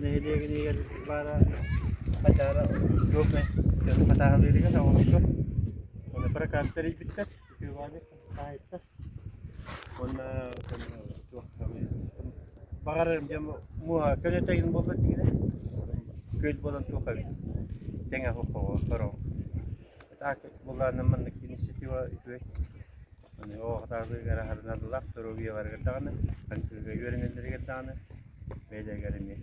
Нэһилиэгин баара хатаара хатааһылыырыгар оҕолорго уонна прокат тэрийбиттэр хаһаайыттар уонна туох баҕарарым дьэ муоһа көнөтөйүн буолла дигинэ күөл буолан туох эбит тэҥэ хоҕо сороҕо так булаанна маннык инициатива үчүгэй. Аны оҕо аһарынаадылаах доруобуйаларыгар даҕаны, хаҥкыга үөрэнэллэригэр даҕаны бэйэлэригэр эмиэ.